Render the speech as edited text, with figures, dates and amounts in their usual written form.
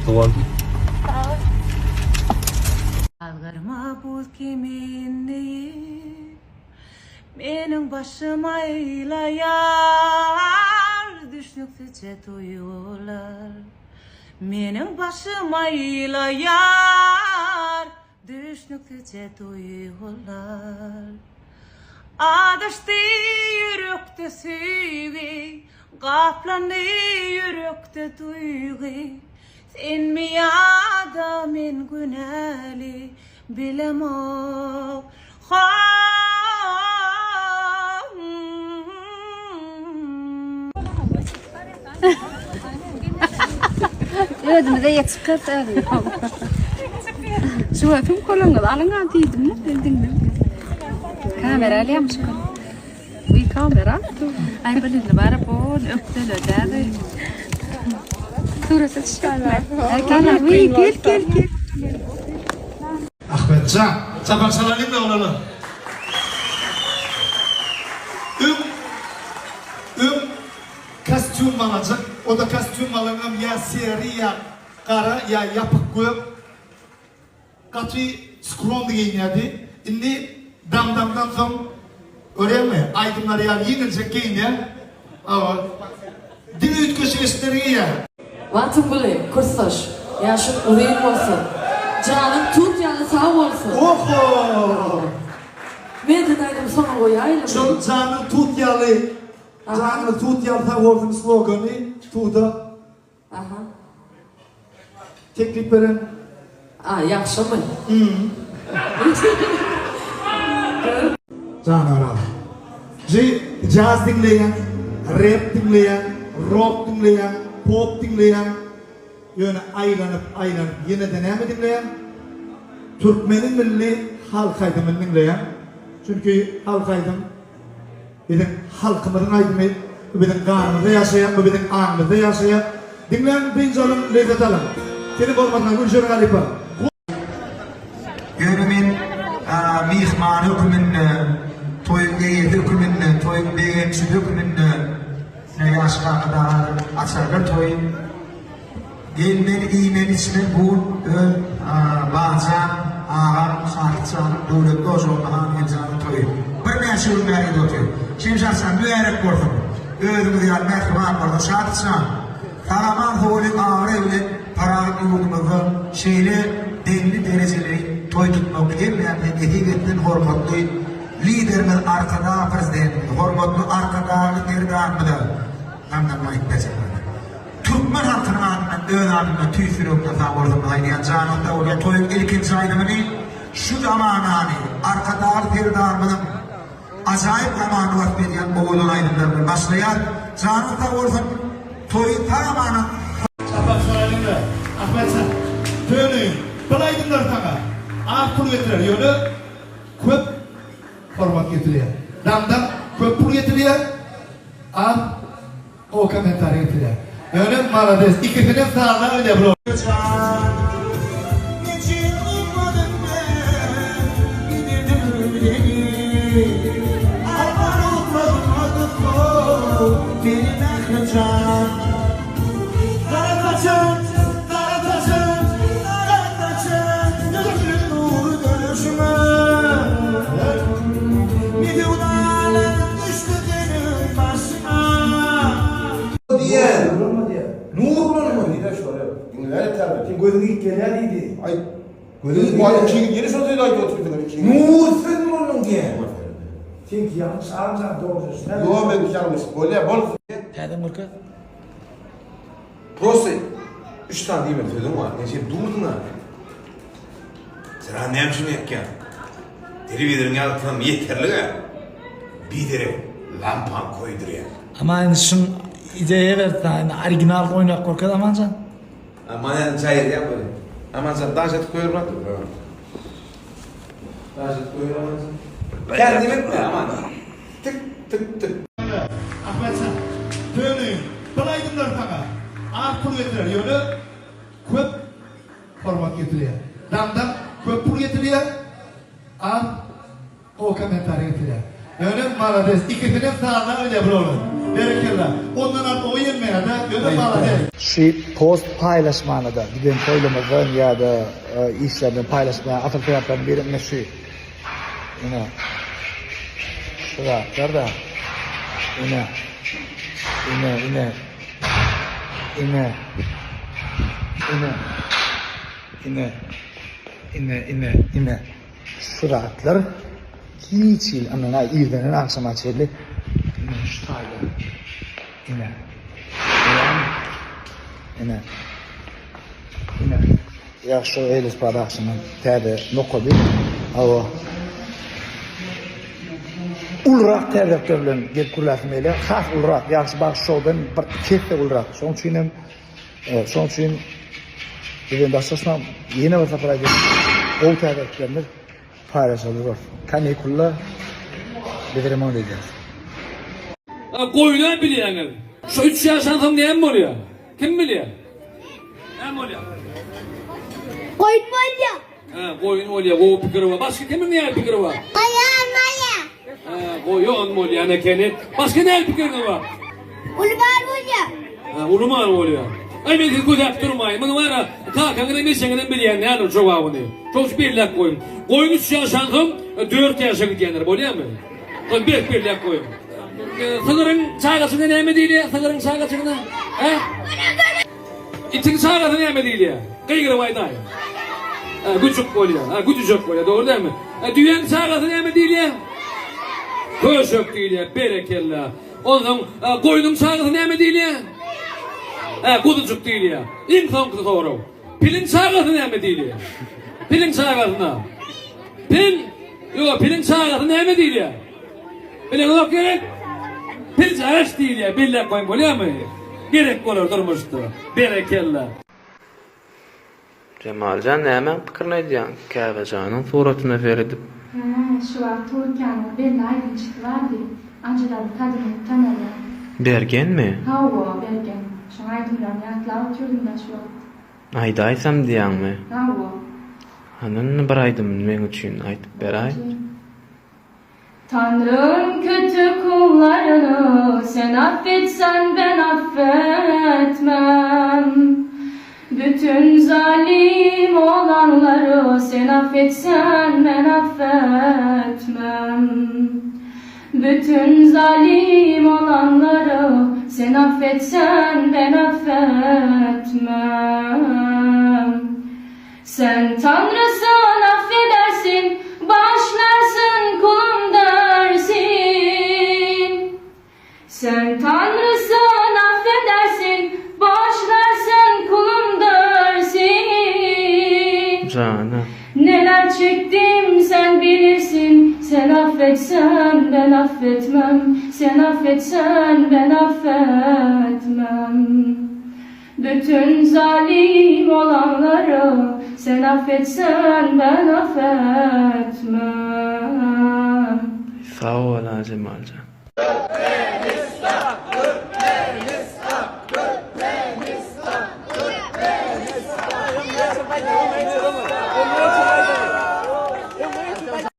Gutly bolsun. Algyrma buz kimin diýip, Meniň başym aýlaýar Düşnüksizje duýgular. Meniň başym aýlaýar Düşnüksizje duýgular. Azaşdy ýürekde söýgi, Gaplandy ýürekde duýgy. Senmi ýa-da men günäli, bilemok. Özümize ýetip özümiz. Şu wagtym koluňyzy alyň ha diýdim men diňle. Kamera alýarmyş kol. Bu kamera. Aý bilinli bar bu ökdele däbi. Surata düşýärler. Gel gel gel gel. Ahmetjan, çapak çalalyň oglanlar. Öň öň kostýum alajak, o-da kostýum alaňam ýa seri ýa gara ýa ýapyk gök. Gaty skromny geýinýärdi. Indi Dam-damdan soň görýäňmi, aýdymlary ýaly ýeňiljek geýinýär. Hawa. Diňe üýtgeşik eşikleri geýýär. Magtymguly, kursdaş, ýaşyň uzyn bolsun. Janyň tut ýaly sag bolsun. Oho! Menden aýdym soňa goýaýlymy? Şol janyň tut ýaly, janyňyz tut ýaly sag bolsun slogany tuda. Aha. Teklip beren. A, ýagşymy? Janara. J jaz diňleýäň, rep diňleýäň, rok diňleýäň, pop diňleýäň. Ýöne aýlanyp, aýlanyp ýene-de näme diňleýäň? Türkmeniň milli halk aýdymyny diňleýäň. Çünki halk aýdym Biziň halkymyzyň aýdymy bu biziň ganymyzda ýaşaýar, bu biziň aňymyzda ýaşaýar. Diňläň, dynç alyň, lezzet alyň. Seniň hormatyňa Gülşen halypa. Ýöne men myhman höküminde, toýuň eýesi höküminde, toýuň begençisi höküminde, ine ýaş kaka dagy açarlar toýy. Gelmeli iýmeli içmeli bu gün öz bajam agam Şahyt janyň döwletli ojagynda Hangeldi janyň toýy. Birnäçe gün bäri gidip otyr. Şemşat jan mübärek bolsun. Özüňiz ýaly mähriban bolsun Şahyt jan. Sag-aman sowalyň abraý bilen parahat ýurdumyzda şeýle belli derejeli toý tutmak hemmämize nesip etsin hormatly Liderimiz Arkadag Prezidentimiz hormatly Arkadagly Serdarymyza Gamdan aýyp berjek bolýar. Türkmen halkynyň adyndan öz adymdan tüýs ýürekden sag bolsunymyzy aýdýan janyňyz sag bolýa toýuň ilkinji aýdymyny şu zamanany Arkadagly Serdarymyzyň ajaýyp zamanyny wasp edýän owadan aýdymlar bilen başlaýas janyňyz sag bolsun toýy sag amanat Çapak çalaýlyňda Ahmetjan Töneýin bil aýdymlar saňa az pul getirer ýöne köp hormat getirýär Damdam köp pul getirýär az Gowy kommentariý getirýär. Ýöne malades ikisinem sazlap bilýär bro. Diýýär. Nur bolanmy? Diýýär şolar. Diňlär täze. Sen gözüň iýip gelýär diýdi. Aý. Gözüň iýip gelýär. Ýene şol sözi aýdyp otyrdyň. Nur sen bolduň diýýär. Seňki ýalňyş Agamjan dogry söz. Ýok meňki ýalňyş. Bolýar bol. Täzeden görkez. Prosta üç sany diýmeli sözüň bar. Sen şeýdip durduň-a. Çyrany näme üçin ýakýaň? Telewizoryň ýagtysam ýeterlig-ä. Biderek lampany köýdürýäň. Aman indi şuň ideýa berdi saňa indi original oýnap görkez Amanjan. Aman indi jaýyrýaň welin. Amanjan daş edip goýber brat. Daş edip goýber Amanjan. Kän diýmekmi Aman? Tik tik tik. Ahmetjan, Töneýin, bil aýdymlar saňa az pul getirer, ýöne köp Hormat getirýär. Damdam köp pul getirýär. Az gowy kommentariý getirýär. Ýöne malades ikisinem sazlap bilýär bir oglan. Berekella. Ondan artygy ýenmeýär-dä. Ýöne malades. Şu post paýlaşmana-da giden toýlamyzdan ýa-da işlerden paýlaşmaýan asyl sebäpleriň biri ine şu. Ine. Şu zatlar-da. Ine. Ine, ine. Ine. Ine. Ine. Ine, ine, ine. Şu zatlar hiç hili ynana irdenden agşama çenli ine şu taýda. Ine. Görýäňmi? Ine. Ine. Ýa şu Elis Productionyň täze nokady. Hawa. Ulurak täzelikler bilen gelip gürläsim gelýär. Has ulurak, Ýagşy bagşy şowdan bir iki esse ulurak. Şonuň üçin hem Şonuň üçin bizden daşlaşmaň. Ýene bir sapar aýdýan, gowy täzeliklerimiz paýlaşaly durarys. Kanikulda biz remont edýäris. Goýun-a bilýäňiz. Şu üç ýaşan soň näme bolýar? Kim bilýär? Näme bolýar? Goýun bolýar. Hä, goýun bolýar, gowy pikiri bar. Başga kimiň näme pikiri bar? Goýun bolýar. Hä, goýun bolýan ekeni. Başga näme pikiriňiz bar? Uly mal bolýar. Hä, uly mal bolýar. Aý, men sizi gözäp durmaýyn. Muny bar-a, kakaňyzam, ejeňizem bilýän däldir jogabyny. Şonuň üçin belläp goýuň. Goýun üç ýaşansoň, dört ýaşa gidýändir, bolýarmy? Şony berk belläp goýuň. Sygyryň çagajygyna näme diýilýär? Sygyryň çagajygyna? Hä? Itiň çagasy näme diýilýär? Gygyryp aýdaýyň. Hä, güjük bolýar. Hä, güjüjek bolýar, dogry dälmi? Hä, düýäň çagasy näme diýilýär? Köşek diýilýär, berekella. Onsoň goýnuň çagasy näme diýilýär? Hä, guzujyk diýilýär. Iň soňky sorag. Piliň çagasy näme diýilýär? Piliň çagasyna. Pil? Ýok, piliň çagasy näme diýilýär? Bileňizok gerek? Piljagaş diýilýär, belläp goýuň bolýarmy? Gerek bolar durmuşda. Berekella. Jemaljan nämäň pikirini aýdýaň Käbejanyň suratyna seredip. Hä, şu wagt Türkiýäniň belli aýdymçysy bardy, Ajylaryň tadyny tanalýan. Bergenmi? Hawa, Bergen. Şoň aýdymlaryny ýatlap oturdym-da şu wagt. Aýdaýsam diýýäňmi? Hawa. Hany indi bir aýdymyny meň üçin aýdyp beräý. Tanrym kötü kullarını sen affetsen ben affetmem Bütün zalim olanları sen affetsen ben affetmem Bütün zalim olanları sen affetsen ben affetmem Sen Tanrısın affedersin, Bağışlarsın kulum dersin. Sen Tanrısın affedersin, Bağışlarsın kulum dersin. Jana. Neler çektim sen bilirsin, Sen affetsen ben affetmem, Sen affetsen ben affetmem. Bütün zalim olanları sen affetsen ben affetmem. Sag bol Ajemaljan.